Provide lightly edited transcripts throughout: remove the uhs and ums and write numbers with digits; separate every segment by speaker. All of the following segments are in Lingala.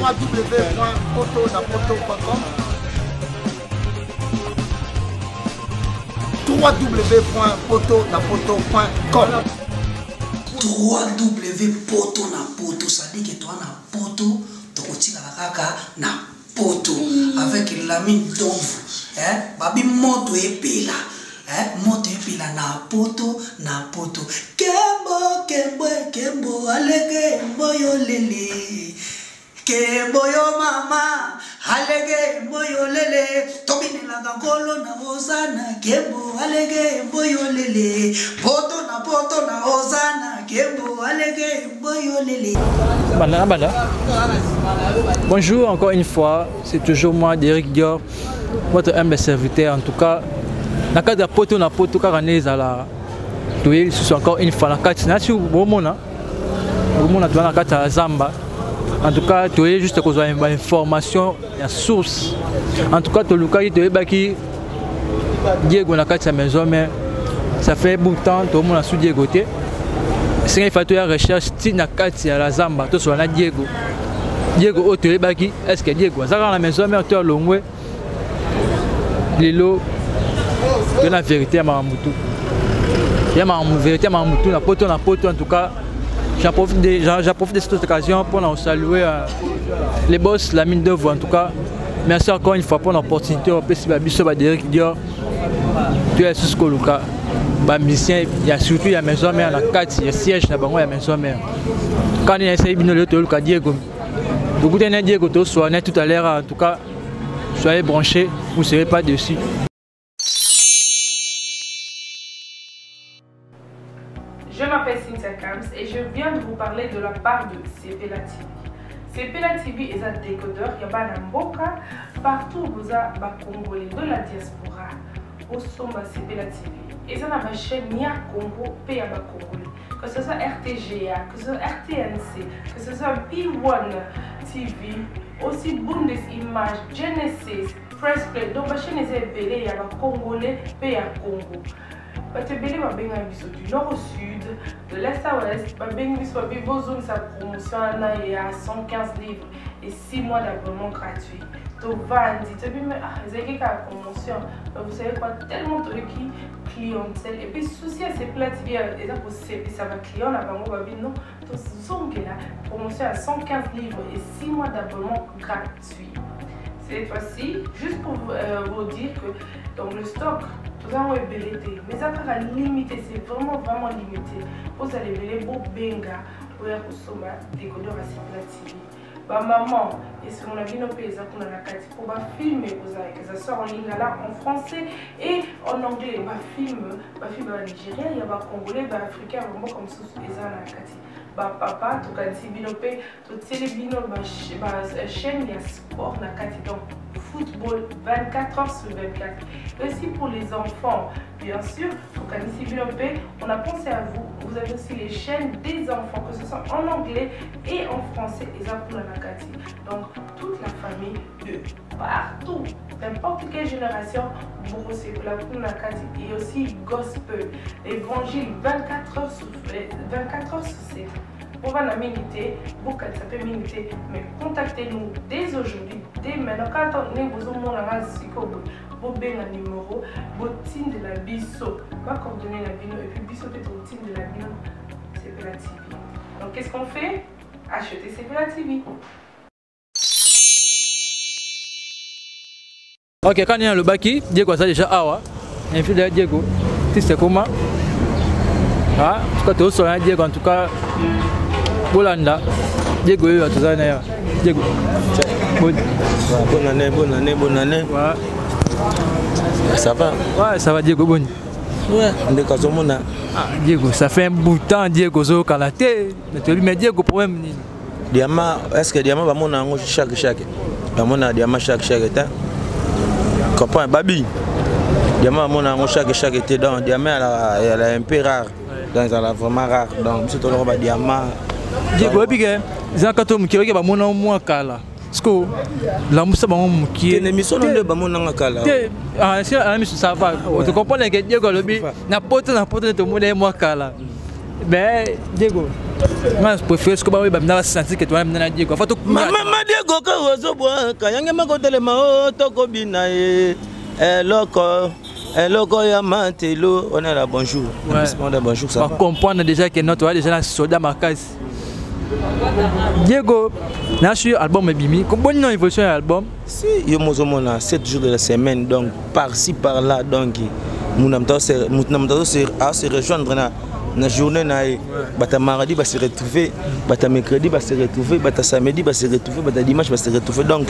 Speaker 1: www.potonapoto.com www.potonapoto.com
Speaker 2: 3w poto na poto sadike toa na poto tokotikala kaka na poto avec Lamine Domvu eh babi moto epela eh moto epela na poto na poto kembo kembo kembo alege mboyo lele kembo yo mama alege mboyo lele tobinelaka nkolo na hozana kembo alege mboyo lele poto na poto na hozana kembo alege mboyo lele
Speaker 3: Banda, banda. Bonjour encore une fois, c'est toujours moi Derek Dior, votre humble serviteur en tout cas. Na kati ya poto na poto kaka nde ezala toye lisusu encore une fois na kati nasi bomona bomona toza na kati ya zamba en tout cas toye juste kozwa bainformation ya source en tout cas tolukaki toyebaki Diego na kati ya maison mais ça fait bout de temps tomona su Diego te esengeli fa toya recherche ti na kati ya la zamba tosola na Diego Diego oyo toyebaki est ce que Diego aza kaka na maison mère to alongwe lelo toye na vérité ya makambo tu ya makambo vérité ya makambo tu na poto na poto en tout cas j'en profite de, j'en profite de cette occasion pour nous saluer euh, les boss la mine d'œuvre en tout cas merci encore une fois pour l'opportunité opesi ba biso ba Derek Dior toya lisusu koluka bamusicien ya surtout ya maison mère na kati ya siège na bango ya maison mère kani naesali bino lelo toyoluka Diego tokutani na Diego toswana tout à l'heure en tout cas soyez branchés vous serez pas dessus.
Speaker 4: Je m'appelle Cynthia Kams et je viens de vous parler de la part de Sepela TV. Sepela TV est un décodeur ya bana mboka partout boza ba congolais de la diaspora osomba Sepela TV. Eza na ba chaîne ya Congo pe ya ba congolais. Que ce soit RTGA, que ce soit RTNC, que ce soit B1 TV, aussi Bundes Image, Genesis, Press Play. Donc ba chaîne eza ebele ya ba congolais pe ya Congo. Bato ebele babengaki biso du nord au sud, de l'est à ouest, babengi biso babi bozongisa promotion wana ya 115 livres et 6 mois d'abonnement gratuit. Tovandi toyebi me ah ezalaki kaka promotion, mais vous savez quoi, tellement toyoki clientèle et puis souci ya Sepela TV eza kosepisa ba client na bango babi non tozongela promotion ya 115 livres et 6 mois d'abonnement gratuit. Cette fois-ci, juste pour vous dire que donc le stock toza yango ebele te mais eza kaka limité, c'est vraiment vraiment limité. Ozala ebele bobenga oya kosomba décodeur ya Sepela TV. Bamaman esengo na bino mpe eza kuna na kati mpo bafilme ekozala que ça soit en lingala, en français et en anglais. Bafilme bafilme ya banigérien, ya bacongolais, baafricain, ya bamboka mosusu eza na kati. Bapapa tokanisi bino mpe totieli bino bachaîne ya sport na kati, donc football 24 heures sur 24. Et aussi pour les enfants, bien sûr, tokanisi bino mpe, on a pensé à vous. Vous avez aussi les chaînes des enfants, que ce soit en anglais et en français, eza kuna na kati. Donc toute la famille de partout, n'importe quelle génération, bokosepela kuna na kati. Et aussi gospel, évangile 24 heures sur 24 heures sur 7. Bovanda mingi te, bokanisa mpe mingi te, mais contactez-nous dès aujourd'hui, dès maintenant. Quand ndenge bozomonanga sikoyo boye, bobenga numéro, botindela biso bacoordonné na bino, et puis biso mpe totindela bino Sepela TV. Donc qu'est-ce qu'on fait? Acheter Sepela TV.
Speaker 3: Ok, quand il y a le baki, Diego aza déjà awa. Invité Diego, tu sais comment? Ah, en tout cas, tu es Diego, en tout cas, Bolanda, Diego, yo toza na ya. Diego.
Speaker 5: Bonne bonne année, bonne année, bonne année.
Speaker 3: Ouais.
Speaker 5: Ça va?
Speaker 3: Ouais, ça va Diego, bonne.
Speaker 5: Ouais, ndeko azomona.
Speaker 3: Ah, Diego, ça fait un bout de temps Diego ozokala te. Mais Diego problème nini?
Speaker 5: Diamant, est-ce que diamant bamona yango chaque chaque? Bamona diamant chaque chaque te. Comprends babi? Diamant bamona yango chaque chaque te, donc diamant elle est un peu rare. Donc elle est vraiment rare. Donc biso toloko ba diamant.
Speaker 3: Diego oyebi ke eza kaka mokie oyebi bamona mwa kala. Siko lamusa bango mokie.
Speaker 5: Te miso nde bamonanga kala.
Speaker 3: Te ah si ah miso ça va. Tu comprends que Diego alobi na poto na poto tomona ye mwa kala. Mais Diego, nga préféré ce que ba ba na senti que toi na Diego. Faut
Speaker 5: Mama Diego ka ozobwaka yange makotelema o tokobina ye eloko eloko ya matelo. On est là, bonjour.
Speaker 3: Ouais.
Speaker 5: On est bonjour, ça
Speaker 3: va. Comprendre déjà que notre déjà la soda makasi. Diego, na sur album ebimi. Bonne non évolution ya album.
Speaker 5: Si yo mozomona 7 jours de la semaine, donc par-ci par-là, donc muna moto se rejoindre na journée na ye. Bata mardi ba se retrouver, bata mercredi ba se retrouver, bata samedi ba se retrouver, bata dimanche ba se retrouver. Donc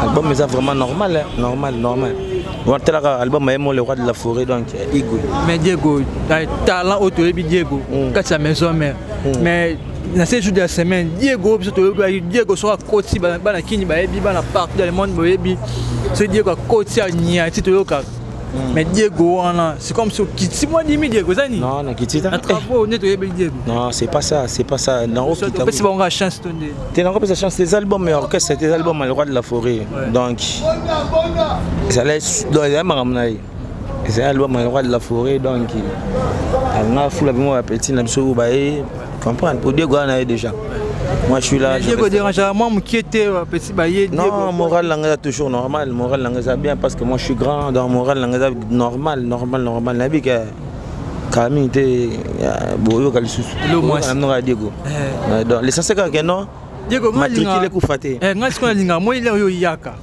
Speaker 5: album eza vraiment normal, hein? Normal, normal. Watalaka album ayemo le roi de la forêt, donc Igwe.
Speaker 3: Mais Diego, talent oyo toyebi Diego kati ya maison mère, mais na 7 jours de la semaine Diego, biso toyebi Diego soki akoti, bana kini bayebi, bana partout dans le monde boyebi, soki Diego akoti anyati, toyokaka. Mais Diego wana, c'est comme si okiti mwa dimi. Diego, eza nini?
Speaker 5: Non, nakiti ta.
Speaker 3: Na travaux nde toyebi Diego.
Speaker 5: Non, c'est pas ça, c'est pas ça.
Speaker 3: Opesi bango chance to nde?
Speaker 5: Te, nakopesa chance. Tes albums ya orchestre, tes albums le roi de la forêt, donc ezala, donc ezala makambo na ye, ezali album ya le roi de la forêt. Donc anga fula bimo bapeti na biso oyo baye comprendre po Diego wana ye déjà. Moi, je suis là.
Speaker 3: Diego dérangeaka mwa mokie te, bapeti baye?
Speaker 5: Non, moral na nga toujours normal, moral na nga eza bien parce que moi, je suis grand. Donc moral na nga eza normal, normal, normal. Nayebi ke kala mingi te boyoka lisusu na Diego. Donc l'essentiel kaka ke non
Speaker 3: Diego,
Speaker 5: matricule ekufa te.
Speaker 3: Ngai sikoyo nalingaka moi ile oyo oyaka,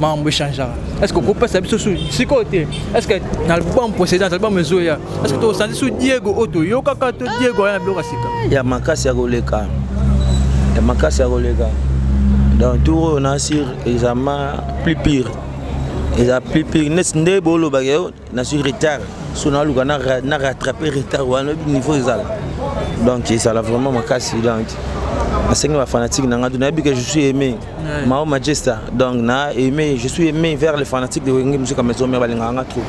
Speaker 3: makambo echangeaka. Est ce que okopesa biso su sikoyo te? Est ce que na album précédent, album ezoya, est ce que tosanti su Diego oyo toyokaka to Diego aya na biloko ya sika?
Speaker 5: Ya makasi ya koleka, ya makasi ya koleka. Donc tour oyo na sur examen plus pire, eza plus pire. Neti nde bolobaka yo nazwi retard, so naluka na rattraper retard wana, niveau ezala, donc ezala vraiment makasi. Donc nasengi bafanatique na nga, nayebi que je suis aimé Mao Majesta, donc na aimé, je suis aimé vers les fanatiques de Wenge Musica Maison Mère. Balingaka nga trop,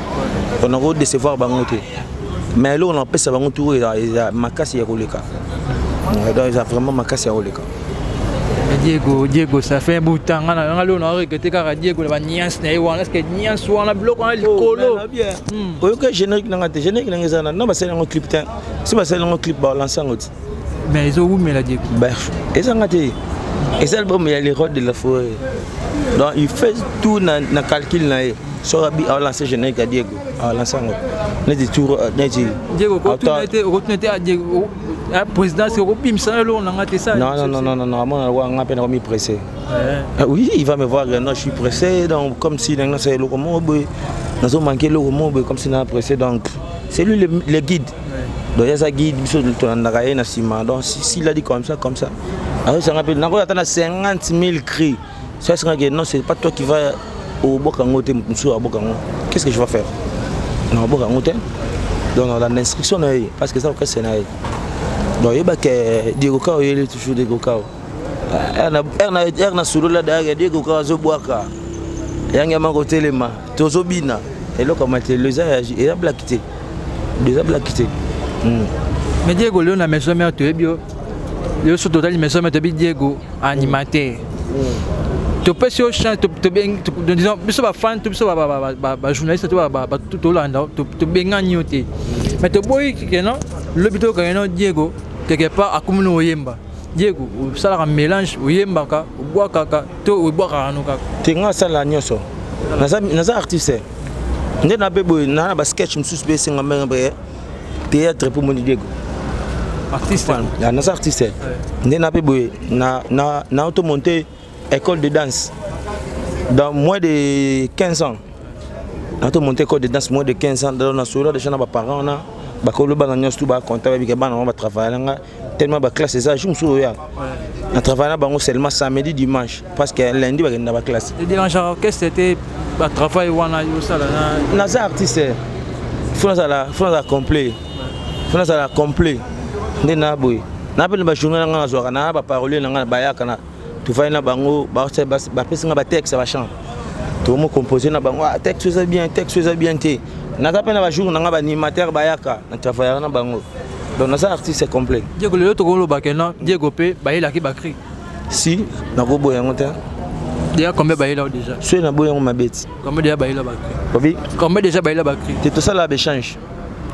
Speaker 5: donc nako décevoir bango te. Mais eloko napesa bango tour eza makasi ya koleka, donc eza vraiment makasi ya koleka.
Speaker 3: Diego, Diego, ça fait un bout de temps nga nga lelo na regretter kaka Diego na baniance na ye wana. Est ce que niance wana, biloko wana likolo?
Speaker 5: Oyoka générique nanga te? Générique nanga eza na basali yango clip te. Si basali yango clip, balancer yango ti.
Speaker 3: Mais ezowumela, Diego.
Speaker 5: Ezanga te, eza album ya le roi de la forêt, donc il fait tout na calcul na ye. Soki abi aolancer générique ya Diego, aolancer yango neti tour neti.
Speaker 3: Diego, okotuna te, okotuna te, Diego président, c'est okobimisa na eloko nanga te ça?
Speaker 5: Non, non, non, non, non, non, amona lokola nga mpe nakomi pressé. Oui, il va me voir, non, je suis pressé, donc comme si nanga sa eloko moko boye, nazomanke eloko moko boye, comme si naa pressé. Donc c'est lui le guide, donc yaza guide, biso tolandaka ye na nsima. Donc s'il a dit comme ça, comme ça, azosanga mpe nakoya ata na 50 000 cris. So asengaki non, c'est pas toi qui va oboka yango te, moto mosusu aboka yango. Qu'est ce que je vais faire? Na oboka yango te. Donc nalanda instruction na ye parce que eza orchestre na ye. Donc oyebake Diego Kao, oyeli toujours Diego Kao r na solola dayaka Diego Kao azobwaka yange mako telema, tozobina eloko ya matelo, eza blague te, eza blague te.
Speaker 3: Mais Diego, lelo na maison mère toyebi yo. Lelo so totali maison mère, toyebi Diego animateur. Topesi yo chance, disons biso bafan to biso bajournaliste to tolanda, tobengani yo te, mais toboyi keno lobi tokokenge no Diego quelque part akomi no oyemba. Diego osalaka mélange, oyembaka, obwakaka to obwakaka no kaka?
Speaker 5: Te, nga asala nyonso. Naza artiste nde na mpe boye na basketch mosusu mpe esenga ndenge mpe théâtre mpo moni Diego.
Speaker 3: Artiste.
Speaker 5: Naza artiste nde na mpe boye na auto monté école de danse dans moins de 15 ans. Nato monté école de danse moins de 15 ans. Donc nasolola déjà na baparent na bakolo, bana nyonso tu baconta, babika bana bango batravaille nanga tellement baclasse eza jour mosusu oya na travaille na bango seulement samedi, dimanche, parce que lundi bakende na baclasse.
Speaker 3: Dérangeaka orchestre te, batravail wana osala na?
Speaker 5: Naza artiste, faut nazala complet, faut nazala complet nde na boye na mpe na bajournée na nga nazwaka na baparolier na nga bayaka na tovandi na bango, bapesi nga batexte ya bachant, tomo compose na bango. Ah, texte eza bien, texte eza bien te. Naza mpe na bajour na nga baanimateur bayaka na travaillaka na bango. Donc naza artiste complet.
Speaker 3: Diego, lelo tokoloba ke non, Diego mpe bayelaki bacri?
Speaker 5: Si, nakoboya yango te.
Speaker 3: Déjà combien bayela déjà?
Speaker 5: Soki naboya yango mabe ti.
Speaker 3: Combien déjà bayela bacri?
Speaker 5: Obi?
Speaker 3: Combien déjà bayela bacri?
Speaker 5: Te, tosala baéchange.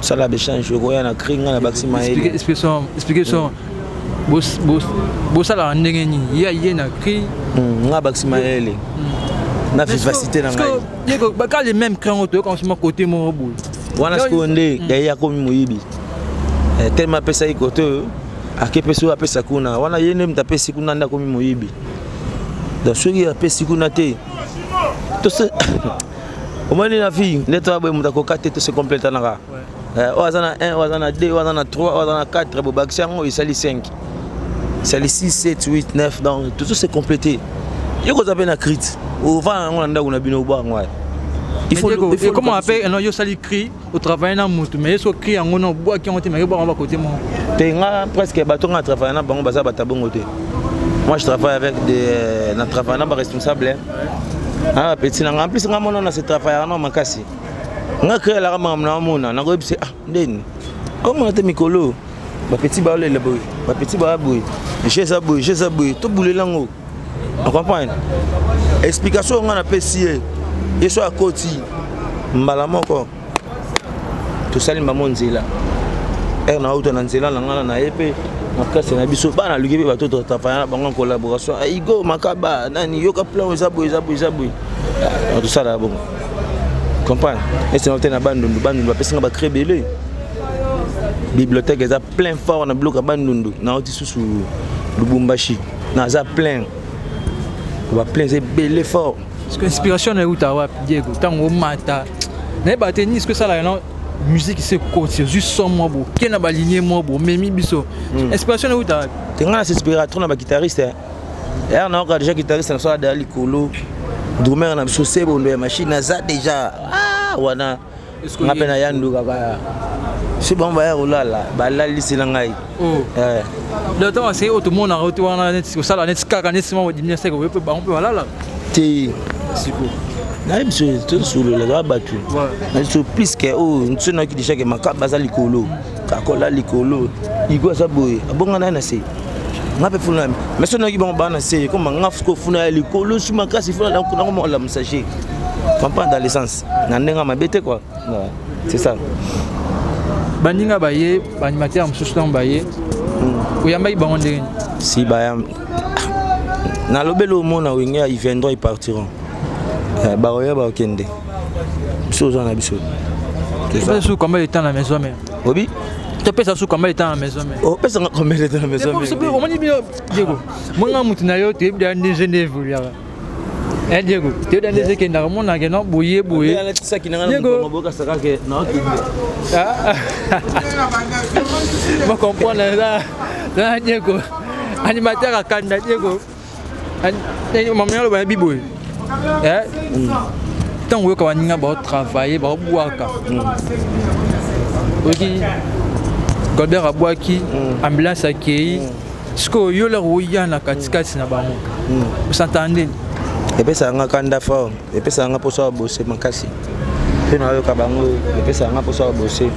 Speaker 5: Tosala baéchange, okoya na cri, ngai na bakisi mayele.
Speaker 3: Explique so, bosalaka ndenge nini? Ye aye na cri.
Speaker 5: Ngai bakisi mayele na vivacité na ngai.
Speaker 3: Diego, baka le même cri yango, toyoka nsima côté moko boye.
Speaker 5: Wana sikoyo nde yaye akomi moyibi. Tellement apesaki kote oyo, ake pesi oyo apesa kuna wana, ye nde moto apesi kuna nde akomi moyibi. Donc soki apesi kuna te, tose omoni na vie nde toya boye, moto akoka te, tose complétanaka. Oyo aza na 1, oyo aza na 2, oyo aza na 3, oyo aza na 4, bobakisi yango esali 5, esali 6, 7, 8, 9. Donc tozo se compléter. Yo koza mpe na cri te, ovanda yango na ndako na bino, obwa yango wana.
Speaker 3: Il faut, il faut comment appelle non, yo sali cri au travail na mutu, mais so cri yango na obwaki yango te, mais obwaka ba côté moko.
Speaker 5: Te, nga presque bato nga travaille na bango baza bato ya bongo te. Moi, je travaille avec des, na travaille na baresponsable na bapeti na nga. En plus, nga mona na se travaillaka na makasi. Nga créelaka makambo na omona, nakoyebisa: ah, ndeni omona te, mikolo bapeti baolela boye, bapeti baya boye, je eza boye, je eza boye, tobulela yango. Ocomprendre explication oyo nga napesi ye, ye so akoti mbala moko, tosali mbamo nzela ere nauta na nzela na nga na ye mpe makasi na biso. Bana aluki mpe bato totravailla na bango en collaboration, Igo Makaba nani, yoka plan eza boye, eza boye, eza boye. Tosala bongo, comprendre esena te na Bandundu. Bandundu bapesinga bacri ebele, bibliothèque eza plein fort na biloko ya Bandundu. Nauti susu Lubumbashi, naza plein, baplein eza ebele fort.
Speaker 3: Parce que inspiration na euta wapi, Diego? Ntango omata, nayeba te nini soki esalaka na musique se koti, ozwi son mwa bo ke na baligne mwa bo omemi biso, inspiration na euta wapi?
Speaker 5: Te, ngai na s'inspira trop na baguitariste. Ere nayoka déjà guitariste na so adaya likolo, drummer na biso sebondo ya machine aza déjà wana, nga mpe nayandu kaka so bango baya kolala, balalisi na ngai.
Speaker 3: Donc ntango asei oyo tomonaka oyo te wana, neti kosala neti kaka neti mwa bodimia seke oyo mpe bango mpe balala.
Speaker 5: Te, siko nayebi so tosolola toa bato na biso plus ke oyo nso nayoki déjà ke Makaba aza likolo, kakola likolo, Igo aza boye, abonga naye na se, nga mpe funa. Mais so nayoki bango baa na se, koma nga siko funa ya likolo su makasi, funa nango molamusa. Je comprends dans l'essence na ndenge ya mabe te quoi. C'est ça.
Speaker 3: Baninga baye, baanimateur mosusu, ntango baye, oyambaki bango ndenge nini?
Speaker 5: Si baya, nalobeli omona Wenge, ils viendront, ils partiront. Baoya, bakende, biso oza na biso.
Speaker 3: Topesa su combien de temps na maison mère?
Speaker 5: Obi.
Speaker 3: Topesa su combien de temps na maison mère?
Speaker 5: Opesanga combien de temps na maison mère?
Speaker 3: Omoni bino, Diego, monga mutu na yo, toyebi da ndenge nde évoluaka. Eh Diego, toyebi da ndenge ekendaka, monaka no boye boye.
Speaker 5: Diego
Speaker 3: ba comprendre eza na Diego animateur akanda. Diego, mama aloba yebi boye, ntango oyoka baninga baotravaille, baobwaka, oyoki Golbert abwaki ambulance, akei sikoyo, yo lere oya na katikati na bango, osantaka ndeni?
Speaker 5: Epesaka nga kanda fort, epesaka nga mposa ya bose makasi mpe nayoka bango, epesaka nga mposa ya bose,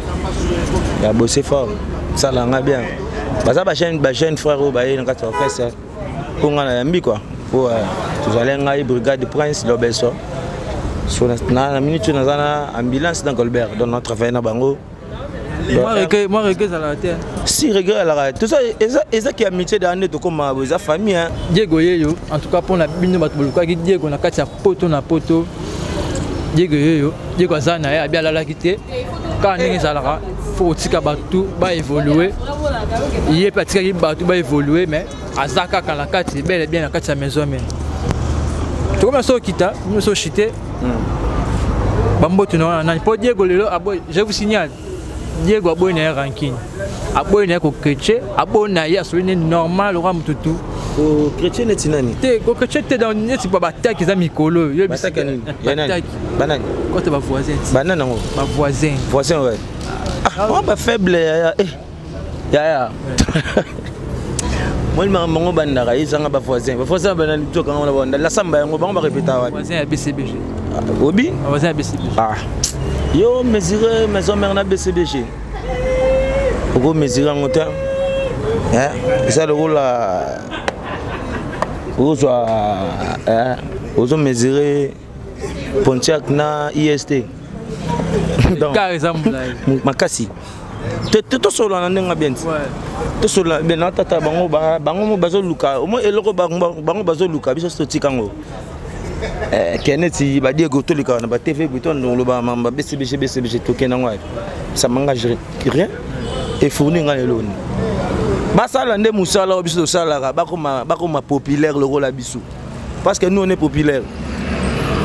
Speaker 5: ya bose fort, esala nga bien. Baza bajeune frère oyo baye na kati ya orchestre mpo nga nayambi quoi, po tozali ngai, Brigade, Prince Lobeso. So na minute oyo naza na ambulance na Golbert, donc na travaille na bango.
Speaker 3: Mwa regret ezalaka te?
Speaker 5: Si, regret ezalaka. Toza, ezaki amitié da nde tokóma, eza famille, hein.
Speaker 3: Diego yeyo, en tout cas mpona bino bato bolukaki Diego na kati ya poto na poto, Diego yeyo. Diego aza na ye, abi alalaki te, kaka ndenge ezalaka, fo kotika bato baévolue. Ye mpe atikaki bato baévolue, mais aza kaka na kati, bel et bien na kati ya maison mère. Tokomi so okita bino so chite bambote na wana nani, mpo Diego lelo aboy. Je vous signale, Diego aboyi na ye rancune, aboyi na ye kochrétien, aboyi na ye, asoli ne normal oka motutu.
Speaker 5: Chrétien neti nani?
Speaker 3: Te, kochrétien te, donc neti bataki eza mikolo.
Speaker 5: Banani?
Speaker 3: Kote bavoisin.
Speaker 5: Banani yango?
Speaker 3: Bavoisin.
Speaker 5: Voisin, ouais. Ah, bafaible yaya, eh yaya, moi makambo bango bandaka ezanga bavoisin, bavoisin banani? Tokanga na banda lasamba yango, bango barepeta wapi?
Speaker 3: Voisin ya BCBG.
Speaker 5: Obi.
Speaker 3: Voisin ya BCBG.
Speaker 5: Ah, yo mesure maison mère na BCBG, oko mesure yango te. Eza lokola ozwa, ozo mesure Pontiac na IST. Donc makasi tosolola na ndenge bien ti tosolola bien na tata bango bango mo bazoluka omoi eloko bango bazoluka biso totika yango eh, ke neti badiego tolekaka na batv boye toloba mamba bcbg bcbg tokenda yango wapi ça m'engage rien efourni ngai eloni basala nde mosala oyo biso tosalaka bakoma populaire lokola biso parce que nous on est populaire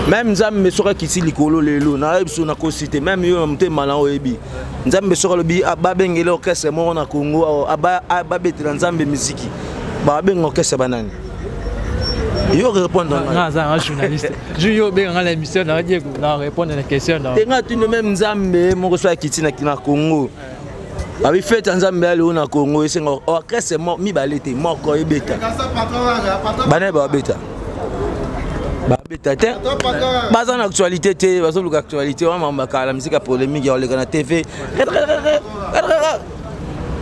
Speaker 5: même nzambe soki akiti likolo lelo nayebi biso nakosi te même yo na motema na oyebi nzambe soki alobi ah, babengele orchestre moko na congo babetela nzambe miziki babenga orchestre banani yo répondre
Speaker 3: nga aza nga journaliste jour yo obenga nga na émission na diego na répondre na question na
Speaker 5: te nga tuni même nzambe moko soki akiti na congo abi fete ya nzambe ya lelo na congo esenga orchestre mibale te moko ebeta bana babeta babeta te baza na actualité te bazoluka actualité wana mambo kala misika ya polémique ya koleka na tv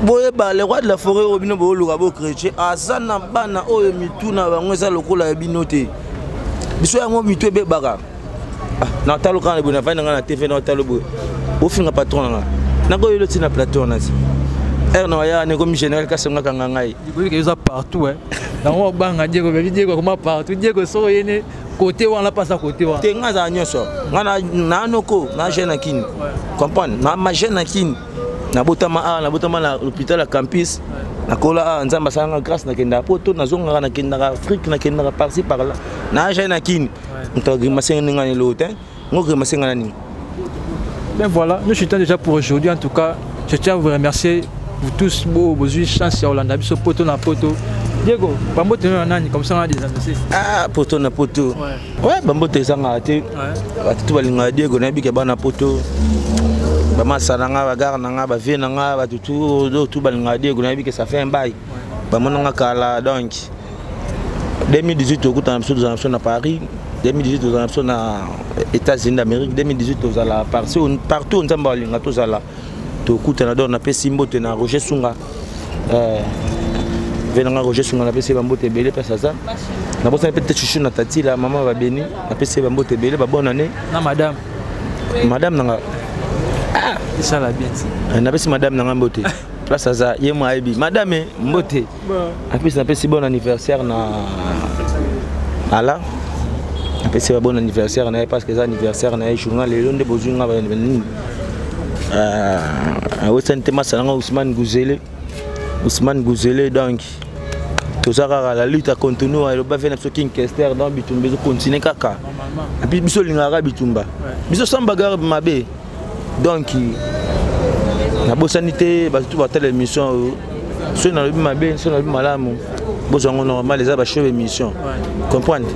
Speaker 5: boyeba le roi de la forêt oyo bino booluka bochrétien aza na bana oyo mitu na bango eza lokola ya bino te biso yango mitu ebebaka ah, na talo kaka boye navandi na ngai na tv na talo boye ofinga patron na ngai nakoyelo ti na plateau wana ti ere na waya nekomi général kasi nga kanga ngai
Speaker 3: likoki eza partout eh. Nango obanga Diego baby Diego akoma partout Diego soko ye ne côté wana pasa côté wana
Speaker 5: te ngai azala nyonso ngai na noko na jeune na kini comprendre na ma jeune na kini nabotama awa nabotama na hôpital ya campus nakola awa nzambe asalanga grâce nakendaka poto nazongaka nakendaka afrique nakendaka parci par là na jeune na kini moto agrimace ndenge nani eloko te ngo grimace nga na nini.
Speaker 3: Ben voilà, nous chutons déjà pour aujourd'hui. En tout cas, je tiens à vous remercier, vous tous, vous avez chance ya Hollande, biso poto na poto. Diego, bambote na nani comme ça on a des annoncés.
Speaker 5: Ah, poto na poto. Ouais, ouais bambote ezanga te. Bato tout balinga Diego na bike bana poto. Bamasa na nga, bagare na nga, bavie na nga, bato tout tout balinga Diego na bike ça fait un bail. Bamona nga kala donc 2018 tokutana biso tozala biso na paris 2018 tozala biso na états-unis d'amérique 2018 tozala partout nzambe alinga tozala tokutana donc napesi mbote na roger sunga euh, ve nanga roger sunga napesi ye bambote ebele place aza nabosani mpe te chuchu na tatila mama babeni napesi ye bambote ebele babonne année
Speaker 3: na madame
Speaker 5: madame nanga
Speaker 3: ah esala bien
Speaker 5: eh, napesi madame nanga mbote place aza ye mo ayebi madame mbote apesi napesi bon anniversaire na ala napesi ba bon anniversaire na ye parce que eza anniversaire na ye journal lelo nde bozwi nga nini awesani te masa nanga ousmane guzele ousmane guzele donc toza kaka la lutte continue eloba ve na biso king kester donc bitumba ezocontinue kaka epuis biso olingaka bitumba biso sans bagarre mabe donc nabosani te bato tu batala émission oyo soki nalobi mabe soki nalobi malamu bozwa yango normal eza bashow émission comprendre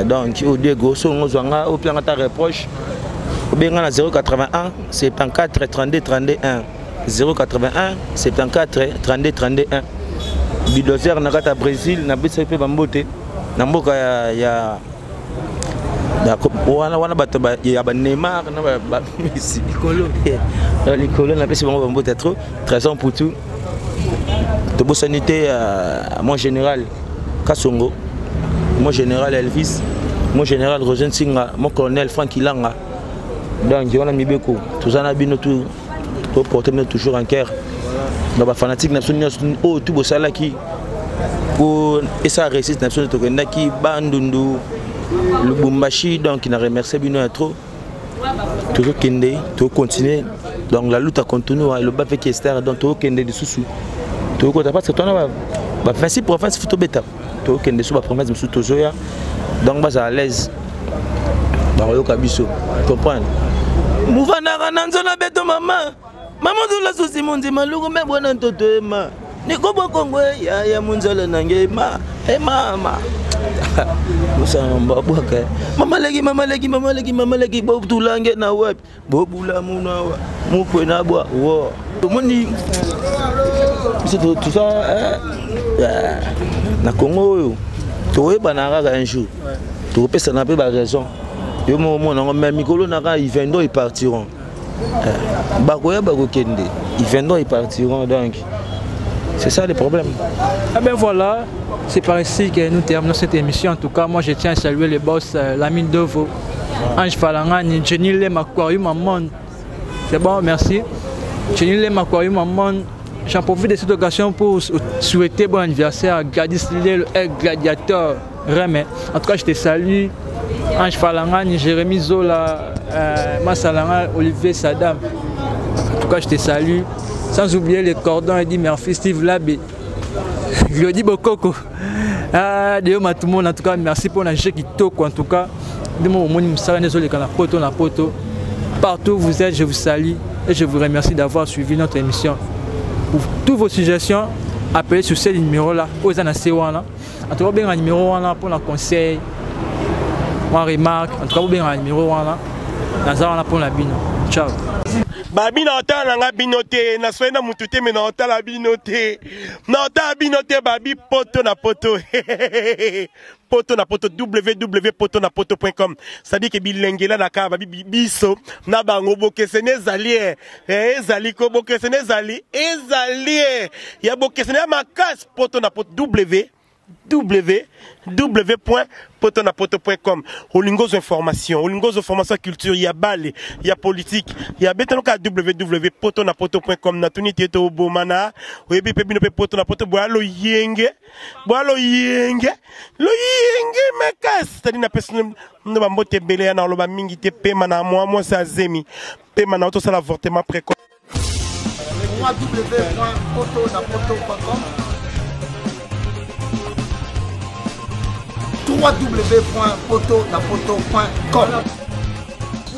Speaker 5: donc oyo diego soki ngo ozwa nga opianga ta reproche obenga na 081 74 32 32 1 081 74 32 32 1 bulldozer na kati ya brésil nabesaki mpe bambote na mboka ya, ya wana wana bato ya ba Neymar na ba Messi
Speaker 3: likolo
Speaker 5: likolo napesi bango bambote trop trésor Mputu tobosani te euh, mon général Kasongo mon général Elvis mon général Roger Nsinga mon colonel Franck Ilanga donc wana mibeko toza na bino tout toporte bino toujours en cœur na bafanatique na biso nyonso oyo tu bosalaki mpo esala réussite na biso tokendaki bandundu lubumbashi donc na remercie bino ya trop tozokende tokocontinue donc la lutte continue eloba mpe kester donc tokokende lisusu tokokota parce que twana ba 26 province fo tobeta tokokende so baprovince mosusu tozoya donc bazala à l'aise bakoyoka biso comprendre muvandaka na nzola beto mama mama zula susi munzi maluku me bwana ntoto ema nikobo kongo ya ya munzala nange ema emama musamba bwaka mama leki mama leki mama leki mama leki botulange na wapi bobula munawa mukwe na bwa wo omoni biso toza eh, eh, na congo oyo tokoyebana kaka un jour tokopesana mpe baraison yo moko omona yango mais mikolo na kaka ils viendront ils partiront eh, bakoya bakokende ils viendront ils partiront donc c'est ça le problème.
Speaker 3: Ah ben voilà, c'est par ici que nous terminons cette émission. En tout cas, moi je tiens à saluer les boss, euh, Lamine Dovo, Ange Falangani, Jenny Lem, Aquarium, Amon, C'est bon, merci. Chenille Makwari Maman, j'en profite de cette occasion pour souhaiter bon anniversaire à Gladys Lille, le gladiateur Remé. En tout cas, je te salue. Ange Falangani, Jérémy Zola, Massalanga, Olivier Sadam. En tout cas, je te salue. Sans oublier les cordons Eddie Murphy, Steve Labé, Glody Bokoko. Ah, Deo Matumo, en tout cas, merci pour la jeu qui en tout cas. Partout où vous êtes, je vous salue et je vous remercie d'avoir suivi notre émission. Pour toutes vos suggestions, appelez sur ce numéro-là, en tout cas, bien un numéro pour un conseil, une remarque, en tout cas, bien un numéro là, pour la bino. Ciao.
Speaker 6: Babi na otala na nga bino te, naswai na mutu te, me na otala bino te, na otala bino te. Babi poto na poto, poto na poto, www.potonapoto.com, c'est-à-dire que bilengela na kaka babi biso na bango bokeseni ezali, ezali ko bokeseni ezali, ezali ya bokeseni ya makasi. Poto na poto, www.potonapoto.com. Olingo information, olingo information culture, ya bale, ya politique, ya betano ka www.potonapoto.com. Natuni te to bomana oyebi pe bino pe poto na poto boya loyenge, boya loyenge, loyenge makasi. C'est-à-dire na pesi no bambote ebele ya na oloba mingi te. Pema na mwa mwasi azemi, pema na otosala avortement précoce.
Speaker 1: www.potonapoto.com, www.potonapoto.com.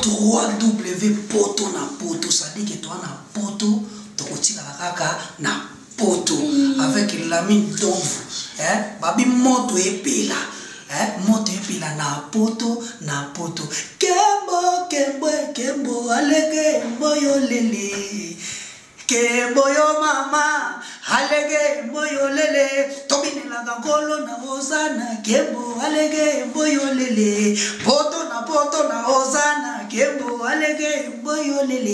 Speaker 2: 3W poto na poto, c'est-à-dire que toa na poto, tokotikala kaka na poto avec Lamine Donvu, eh? Babi moto epela, eh? Moto epela na poto na poto. Kembo kembo kembo alege mboyo lele, kembo yo mama alege mboyo lele, tobinelaka nkolo na ozana, kembo alege mboyo lele, poto na poto na ozana, kembo alege mboyo lele.